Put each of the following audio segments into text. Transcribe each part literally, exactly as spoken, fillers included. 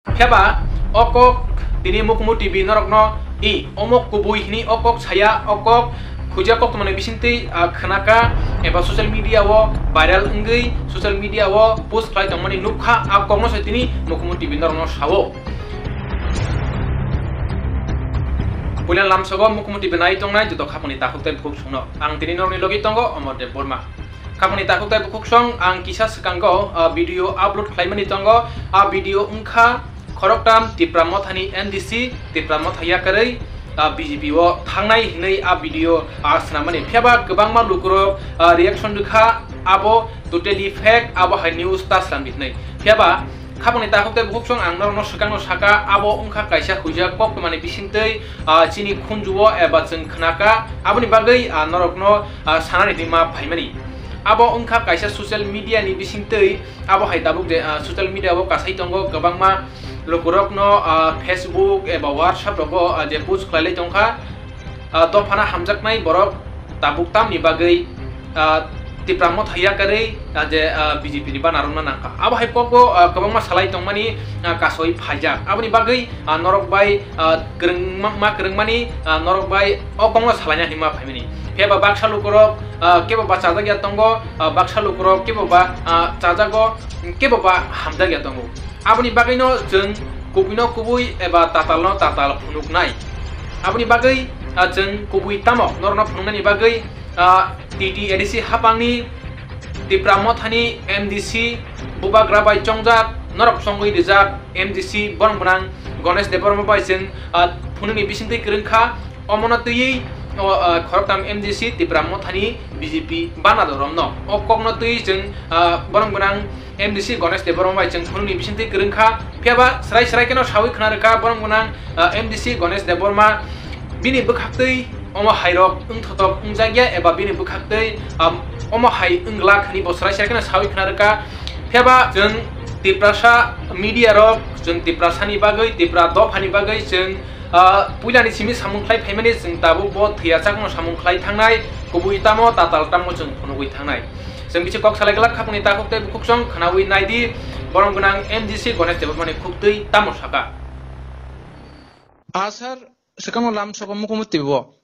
Phiya ba o kok tini Mukumu T V norokno i omo kubui hini o kok saya, o kok huja kok tongmani bisingtwi, ah, khnaka eba social media o viral wngwi social media o post khlai tongmani nukha, a kokno se tini Mukumu T V norokno sao. Puila lamsogo Mukumu T V nai tongnai joto khapangni takhuk tei bukhuk songno ang tini norokni logi tongo Omor Deb Borma. Khapangni takhuk tei bukhuk song ang kisa swkango, ah, video upload khlaimani tongo. A video wngkha khoroktham Tipra Mothani M D C, Tipra Motha yakarwi, ah, B J P o thangnai hinwi a video, ah, swnamani. Phiya ba kwbangma lukurok, ah, reaction rwkha, abo totally fake, abo hai news ta swnamdi hinwi. Phiya ba khapangni takhuk tei bukhuk song ang norokno swkangno saka, abo wngkha kaisa huijak koktwmani bisingtwi, ah, chini khunjuo eba chwng khnaka, aboni bagwi, ah, norokno, ah, sanani hwnwi ma phaimani. Abo wngkha kaisa social media ni bisingtwi, abo hai tabuk je, ah, social media o kasai tongo kwbangma lukurokno, ah, Facebook eba WhatsApp rogo, ah, je post khlailai tongkha, ah, dophano hamjaknai borok tabuk tamni bagwi, ah, Tipra Motha yakarwi, ah, je, ah, B J P ni bana rwna nangkha. Abo hai kokbo, ah, kwbangma salai tongmani, ah, kasoi phaijak. Aboni bagwi, ah, norok bai, ah, kwrwngma, ma kwrwngmani, ah, norok bai o kokno salaina hinwi ma phaimani. Phiya ba baksa lukurok, ah, kebo ba chajak ya tongo, ah, baksa lukurok kebo ba, ah, chajago, kebo ba hamjak ya tongo. Aboni bagwino chwng kubuino kubui eba tatalno tatal phunuknai. Aboni bagwi, ah, chwng kubui tamo norokno phunuknani bagwi, ah, T T A D C hapangni Tipra Mothani M D C bubagra bai chongjak, norok chongwi rijak M D C borok gwnang Ganesh Debbarma bai chwng, ah, phunukni bisingtwi kwrwngkha. Omono twiwi o, ah, khoroktham M D C Tipra Mothani B J P bana doromno. O kokno twiwi chwng, ah, borok gwnang M D C Ganesh Debbarma bai chwng phunukni bisingtwi kwrwngkha. Phiya ba srai srai kheno sawi khna rwkha borok gwnang, ah, M D C Ganesh Debbarma bini bwkhaktwi omo hairok wngthotok wngjakya eba bini bwkhaktwi, ah, omo hai wngla khani bo srai srai kheno sawi khna rwkha. Phiya ba chwng Tiprasa media rok, chwng Tiprasani bagwi, Tipra dophani bagwi chwng, ah, puilani simi samung khlai phaimani chwng tabuk bo thwiya chakno samung khlai thangnai, kubui tamo tatal tamo chwng phunugwi thangnai. Chwng bisi kok salai glak khapangni takhuk tei bukhuk song khnaui naidi, borom gwnang M D C Ganesh Debbarmani khuktwi tamo saka. Ah, sir, swkangno lam sogo Mukumu T V o.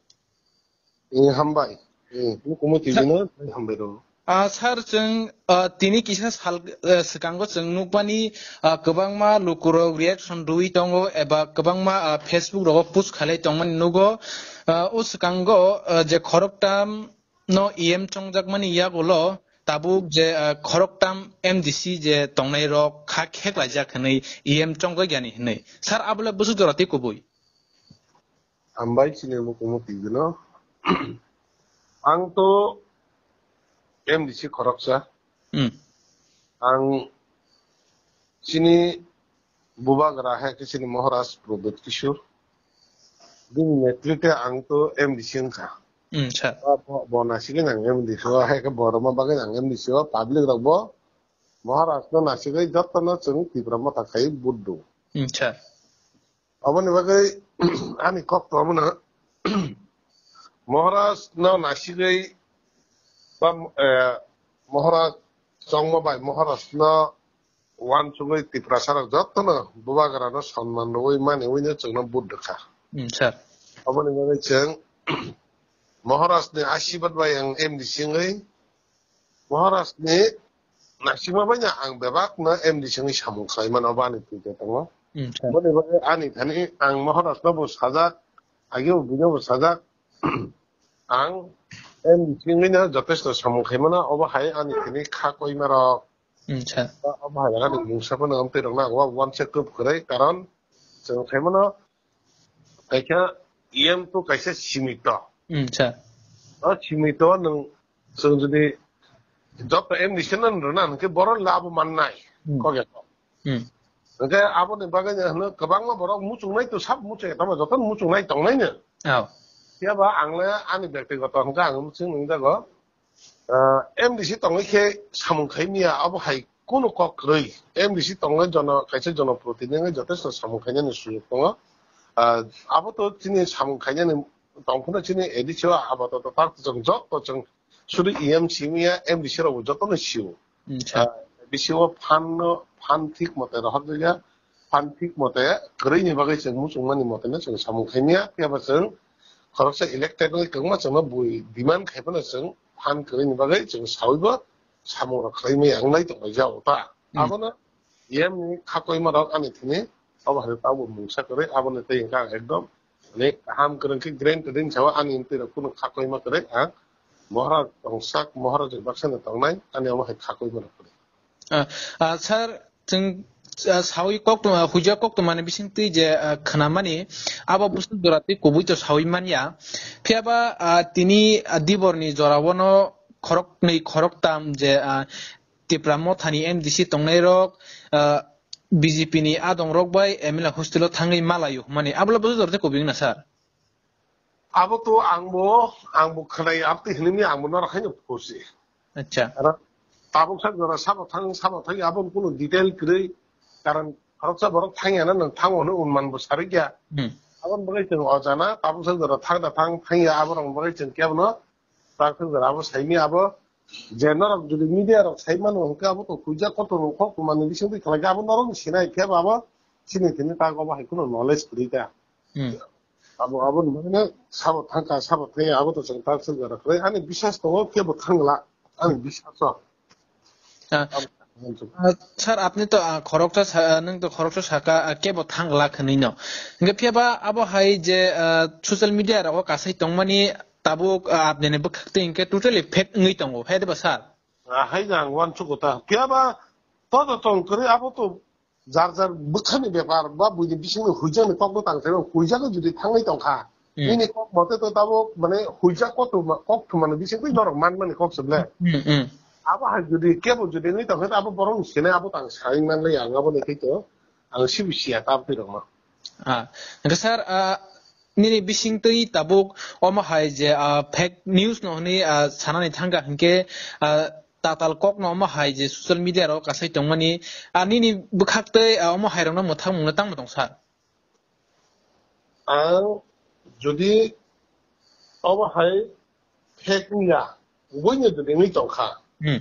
Eh, hambai. Eh, Mukumu T V no hambai rw. Ah, sir, chwng, ah, tini kisa sal, ah, swkango chwng nukmani, ah, kwbangma lukurok reaction rwui tongo eba kwbangma, ah, Facebook rogo post khalai tongmani nugo. Ah, o swkango, ah, je khoroktham no E M chongjakmani yagulo tabuk je, ah, khoroktham M D C je tongnairok kha kheklaijak hwnwi E M chongjakya ni hwnwi. Sir, abole bwswk jora tei kubui? Hambai chini Mukumu T V no. Ang to M D C khoroksa. Hmm. Ang chini bubagra hai khe chini Maharaj Pradyut Kishore. Bini netrite ang to M D C wngkha. Hmm, sir. Bo, bo, bo nasigwi ang M D C o hai khe bo rwma bagwi ang M D C o public rok bo Maharaj no nasigwi jotono chwng Tipra Motha khai vote do. Hmm, sir. Aboni bagwi ani kok to abono Maharaj no nasigwi ba, eh, Maharaj chongma bai Maharaj no uansugwi Tiprasa rok jotono bubagra no sonman rwui mani uino chwngno vote rwkha. Hmm, sir. Aboni bagwi chwng Maharaj ni asibad bai ang M D C wngwi Maharaj ni naisingma bai no ang bebak no M D C wngwi samung khlai mano, obo ani twi tongo. Hmm, sir. Boni bagwi ani thani ang Maharaj no bo sajak, ageo bino bo sajak, ang M D C wngwi no jotesto samung khai mano, obo hai ani thani kha koima rok. Hmm, sir. Obo hai ani mungsa phano amtwi rok na, obo wansa kwp kwrwi, karon chwng khai mano, kaisa E M to kaisa simito. Hmm, sir. O simito nwng chwng jodi joto M D C no rwna hwnkhe boro labo mannai. Hmm. Kok ya kok. Hmm. Hwnkhe aboni bagwi no hwno kwbangma borok muchungnai to sab muchung tamo joto muchungnai tongnai no. Oh. Phiya ba ang le ani bektigoto hwnkhe ang chwng nung jago. Ah, M D C tongwi khe samung khai miya, abo hai kunu kok kwrwi. M D C tongwi jono, kaisa jonoprotini wngwi jotesto samung khainani sujok tongo. Ah, abo to chini samung khainani tongphano chini A D C o abato to tak chwng joto chwng sudu E M simi ya, M D C rokbo jotono sio. Acha. Ah, A D C o phan no, phan thik mote rohorjak ya. phan thik mote kwrwini bagwi chwng muchungmani moteno chwng samung khaimya, phiya ba chwng khoroksa elected wngwi kwbangma chwngno bui demand khai phano chwng phan kwrwini bagwi chwng sawibo samungrok khlaimaya wngnai tonglaijao ta. Hmm. Abono yemni khakoimarok ani thini obo hai tabuk mungsa kwrwi, aboni tei hwnkhe ang ekdom, ani kaham kwrwng khe grand ring sao, ani twirok kunu khakoima kwrwi, ang Maharaj tongsak, Maharaj baksano tongnai, ani omo hai khakoimarok kwrwi. Ah, ah, sir, chwng, ah, sawi koktwma, huija koktwmani bisingtwi je, ah, khnamani, abo bwswk jora tei kubui to sawi manya. Phiya ba, ah, tini, ah, diborni jorao no khoroknwi khoroktam je, ah, Tipra Mothani M D C tongnairok, ah, B J P ni adongrok bai M L A hostel o thangwi malaio hwnmani. Abola bwswk jora tei kubui wngna, sir? Abo to angbo, angbo khwnai, abtwi hinwi angbo norok haino phusi. Acha. Aro tabuk sak jora sabo thang, sabo thang, abo kunu detail kwrwi, karon khoroksa borok thangya na, nang thango hwnwi unman bo sarikya. Hmm. Aboni bagwi chwng o jana, tabuk sak jora thang da thang, thangya, aborokni bagwi chwng kebono, tabuk sak jora abo saimi abo, je norok jodi media rok sai mano hwnkhe abo to huijak kotor rok kok manwi bisingtwi khlai khe abo norokni sinai khe abo chini tini tak obo hai kheno knowledge kwrwi ta. Hmm. Abo, aboni bagwino sabo thangkha, sabo thangya, abo to chwng tak swk jora khlai. Ani biswas tongo, kebo thangla. Ani biswas o. Ah, Abo thangkha. Ah, sir, apni to, ah, khoroksa sa-, ah, nwng to khoroksa saka, ah, kebo thangla khwnwi no. Hwnkhe phiya ba abo hai je, ah, social media rogo kasai tongmani tabuk, ah, apni ni bwkhak twi hwnkhe totally fake wngwi tongo, hai de ba, sir? Ah, hai jang uansukgo ta. Phiya ba to to tong kwrwi, abo to jar jar bwkhani bepar ba buini bisingni huijakni kokno tang khe huijak jodi thangwi tongkha. Hmm. Nini kok mote to tabuk mane huijak kok thuma, kok thumani bisingtwi norok manmani kok se ble. Hmm, hmm. Abo hai jodi kebo jodi wngwi tongkha abo borok ni sene abo tang sai manle ang abo ni khe to ang sibi siya tab twi rok ma. Ah, hwnkhe sir, ah, nini bisingtwi tabuk omo hai je, ah, fake news no hwnwi, ah, sanani thangkha hwnkhe, ah, tatal kokno omo hai je social media rok kasai tongmani, ah, nini bwkhaktwi, ah, omo hai rokno mwthangmungno tangma tong sir? Ang jodi omo hai fake wngya, kubuino jodi wngwi tongkha, Hmm.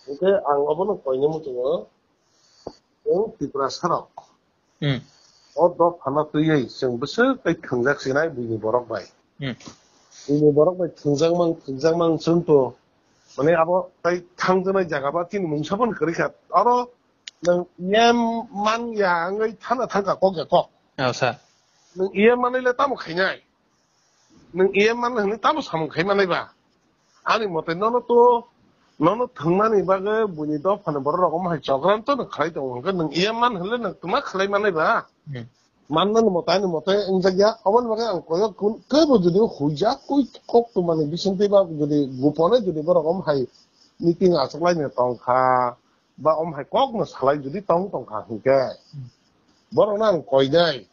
hwnkhe ang obono koina muchungo, chwng Tiprasa rok Hmm. o dophano twiwi chwng bwswk tei thwngjak sinai buini borok bai. Hmm. Buini borok bai thwngjak mang, thwngjak mang chwng to, mane abo tei thangjaknai jaga ba chini mungsa phano kwrwi kha. Oro nwng E M man ya wngwi thana thangkha kok ya kok. Oh, sir. Nwng E M manwi le tamo khainai? Nwng E M man hwnwi tamo samung khai manai ba? Ani mote nono to, nono thwngmani bagwi buini dophani borok rok omo hai chokranto no khlai tongo hwnkhe nwng E M man hwnle nwng twma khlai manai ba? Hmm. Mannani mote ani mote wngjakya, oboni bagwi ang koyok kun-, kebo jodi huijak koi kok twmani bisingtwi ba jodi gopone jodi borok omo hai meeting achuklaina tongkha, ba omo hai kokno salai jodi tong tongkha hwnkhe, borokno ang koinai.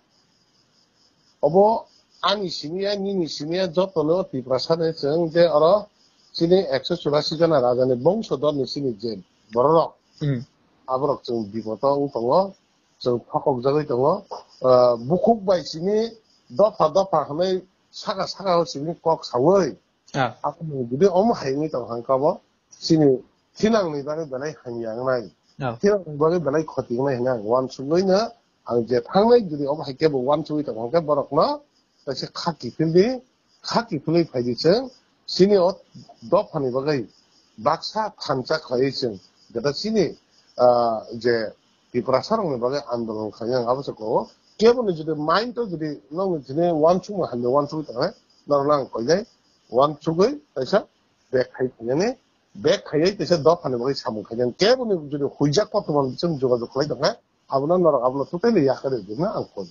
Obo ani simi ya, nini simi ya, jotono Tiprasa ni chwng je oro chini ekso churasi jona raja ni bongso dor ni chini je bororok, Hmm. aborok chwng bipodo wng tongo, chwng phokok jagwi tongo. Ah, bukhuk bai simi dopha dopha hwnwi saka saka o simi kok sawi. Ah. Ako jodi omo hai wngwi tong hang kabo, chini thinangni bagwi belai hamya wngnai. Oh. Thinangni bagwi belai khoti wngnai hwnwi ang uansugwi no, ang je thangnai jodi omo hai kebo uansugwi tong hang khe borokno kaisa kha kiphildi, kha kiphilwi phaidi chwng, chini o dophani bagwi baksa thansa khlaiwi chwng, jeta chini, ah, je Tiprasa rokni bagwi andolon khlainai ang abo se kok. Kebo ni jodi mind o jodi nokni jini uansukma hamya uansugwi tong khe, norokno ang koinai uansugwi kaisa bek khai phainani, bek khaiwi kaisa dophani bagwi samung khainani. Kebo ni jodi huijak koktwma bising jogajog khlai tongkha, abono norok abono totally yakarwi rwna ang koi.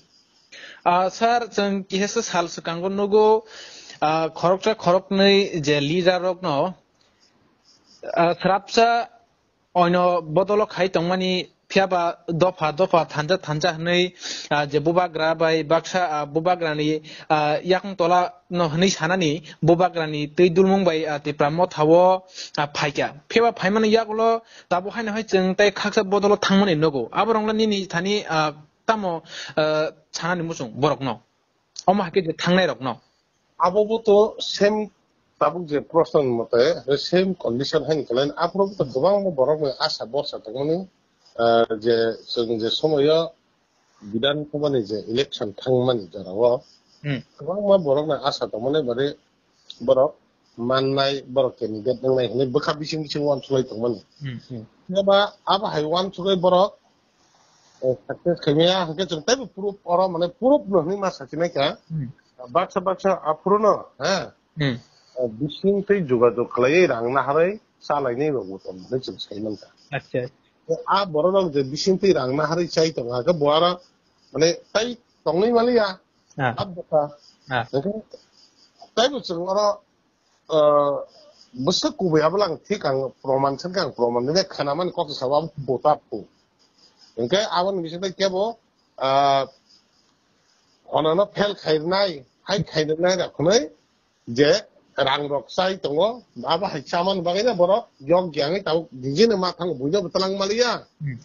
Ah, sir, chwng kisa sal swkango nugo, ah, khoroksa khoroknwi je leader rokno, ah, srapsa oino bodolo khai tongmani, phiya ba dopha dopha thansa thansa hwnwi, ah, je bubagra bai baksa, ah, bubagrani, ah, yakung tola no hwnwi sanani bubagrani twi dulmung bai, ah, Tipra Motha o, ah, phaikha. Phiya ba phaimani yagulo tabuk haino hai chwng tei khaksa bodolo thangmani nugo. Aborokno nini thani, ah, tamo, ah, sanani muchung borokno? Omo hai khe je thangnai rokno. Abo bo to same tabuk je proshno ni mote, same condition haino kwlai. Aphuru bo to kwbangma borok ni asa borsa tongmani, ah, je chwng je somoyo Bidhan Sabha ni je election thangmani jorao Hmm. kwbangma borokno asa tongmani bari borok mannai, borok candidate wngnai hinwi bwkha bising bising uansuknai tongmani. Hmm, hmm. Phiya ba abo hai uansugwi borok, eh, success khaimaya, hwnkhe chwng teibo proof oro, mane, proof no hinwi ma sakinai kha. Hmm. Baksa baksa aphuru no, ha? Hmm. Eh, bising twi jogajog khlaiwi rang naharwi chalainai rokbo tong hinwi chwng sai mankha. Acha. A borok rok je bising twi rang naharwi chai tongo, hakhe bo aro, mane, tai tongwi maliya. Ah. Abo kha. Ah. Hwnkhe taibo chwng oro, ah, bwswk kubui abo lang thik ang proman sankha, ang proman nini khanamani kok sabo abo bota phu. Hwnkhe aboni bisingtwi kebo, ah, honano fail khairwnai, hai khairwnai rok hwnwi je rang rok chai tongo, abo hai chamani bagwi no borok yok yangwi tabuk nijini ma thango, buino bwtwlang maliya, Hmm.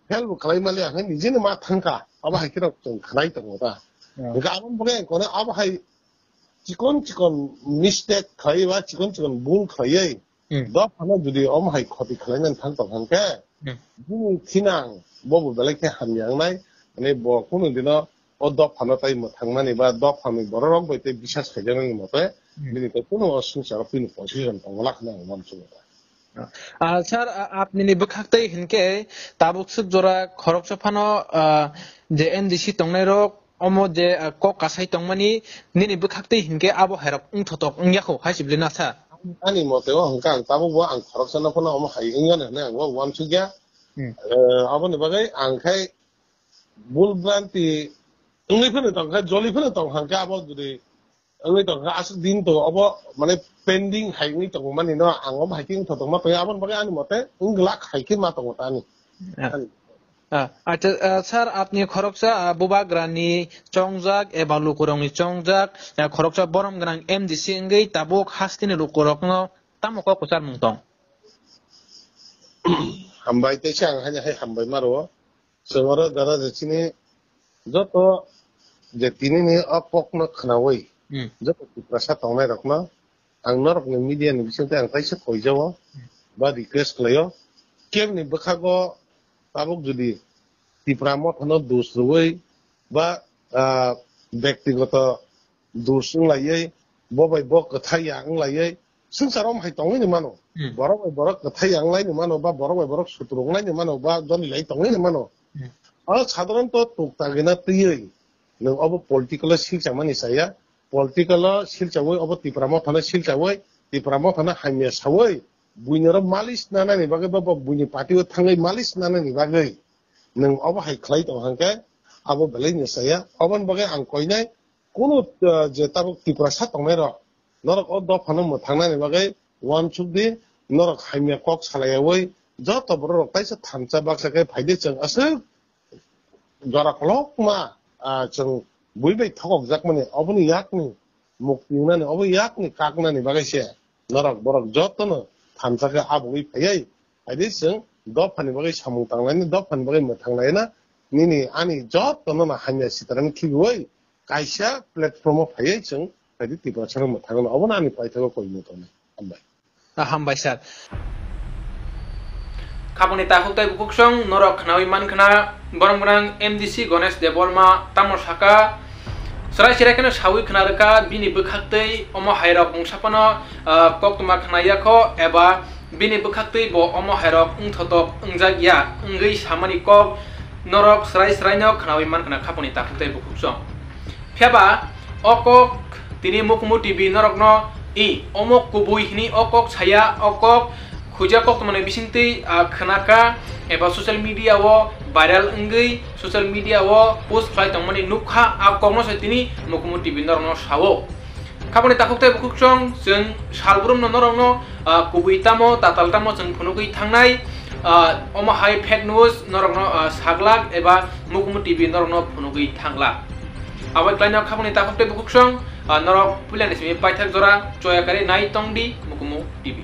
fail bo khlai maliya, hwnwi nijini ma thangkha, abo hai kheno chwng khnai tongo ta. Yeah. Hwnkhe aboni bagwi ang kono abo hai chikon chikon mistake khlai ba chikon chikon bul khlaiwi Hmm. dophano jodi omo hai khoti khlainani thang tong hwnkhe, Hmm. bini thinang bobo belai khe hamya wngnai, mane bo kunu dino o dophano tai mwthangmani ba dophani bororok bai tei bisas khaijaknani mote Hmm. bini tei kunu o swngcharo bini position tongwlak hwnwi ang uansugo. Ah, sir, ah, apnini bwkhaktwi hinkhe tabuk swk jora khoroksa phano, ah, je M D C tongnairok omo je, ah, kok kasai tongmani nini bwkhaktwi hinkhe abo hairok wngthotok wngya kho hai sibli na, sir? Ani mote o hwnkhe ang tabuk bo ang khoroksano phano omo hai wngya hwnwi ang bo uansukya. Hmm. Eh, aboni bagwi ang khai bul branti wngwi phano tongkha, joli phano tongkha, hwnkhe abo jodi wngwi tongkha, aswk din to obo, mane, pending hai wngwi tongmani no ang omo hai khe wngthotok ma tongya, aboni bagwi ani mote wng glak hai khe ma tongo ta ani. Ah. Ah, acha, ah, sir, apni khoroksa, ah, bubagrani chongjak eba lukurokni chongjak, ah, khoroksa borom gwnang M D C wngwi tabuk hasteni lukurokno tamo kok kwcharmung tong? Hambai, teisa ang haino hai hambai ma rwo. Chwng oro jara je chini joto je tinini o kokno khnaui, Hmm. joto Tiprasa tongnairokno ang norokni media ni bisingtwi ang kaisa koijao ba request khlaio, kebni bwkhago tabuk jodi Tipra Mothano dos rwui ba, ah, bektigoto dos wnglaiwi, bo bai bo kwthai ya wnglaiwi, swngcharo omo hai tongwi ni mano. Hmm. Borok bai borok kwthai ya wnglai ni mano, ba borok bai borok sutruk wnglai ni mano, ba doli lai tongwi ni mano. Hmm. O sadharanto tuk tagina twiwi nwng obo political o silchamani chaya, political o silchawi, obo Tipra Mothano silchawi, Tipra Mothano hamya sawi, buini oro malis nanani bagwi ba, ba buini party o thangwi malis nanani bagwi nwng obo hai khlai tong hwnkhe abo belai ni chaya. Oboni bagwi ang koinai kunu, uh, je tabuk Tiprasa tongnai rok, norok o dophano mwthangnani bagwi uansuk di, norok hamya kok salaiyawi joto borok rok taisa thansa baksa khe phaidi, chwng aswk jora kolokma, ah, chwng bui bai thokokjakmani, oboni yakni mukti wngnani, obo yakni kaknani bagwi se norok borok jotono thansa khe abugwi phaiwi, phaidi chwng dophani bagwi samung tanglaina, dophani bagwi mwthanglaina, nini ani jotono no hamya sitarani khibiwi kaisa platform o phaiwi chwng phaidi Tiprasano mwthangna, obono ani paithago koimung tongnai. Hambai. Ah, hambai, sir. Khabangni takhuk tei bukhuksong norok khnaui mankhna, borom gwnang M D C Ganesh Debbarma tamo saka, chwrai chwrai kheno saui khna rwkha, bini bwkhaktwi omo hairok mungsa phano, ah, koktwma khna ya kho, eba bini bwkhaktwi bo omo hairok wngthotok wngjak ya wngwi samani kok norok chwrai chwraino khnaui mankhna khabangni takhuk tei bukhuksong. Phiya ba o kok tini Mukumu T V norokno i omo kubui hwnwi o kok saya, o kok khuja koktwmani bisingtwi, ah, khna kha eba social media o viral wngwi social media o post khlai tongmani nuk kha, a kokno se tini Mukumu T V norokno sao. Khabangni takhuk tei bukhuksong chwng salbrumno norokno, ah, kubui tamo, tatal tamo chwng phunugwi thangnai, ah, omo hai fake news norokno, ah, saglak eba Mukumu T V norokno phunugwi thanglak. Abo klaino khabangni takhuk tei bukhuksong, ah, norok puilani simi paithak jora choya kari nai tongdi Mukumu T V.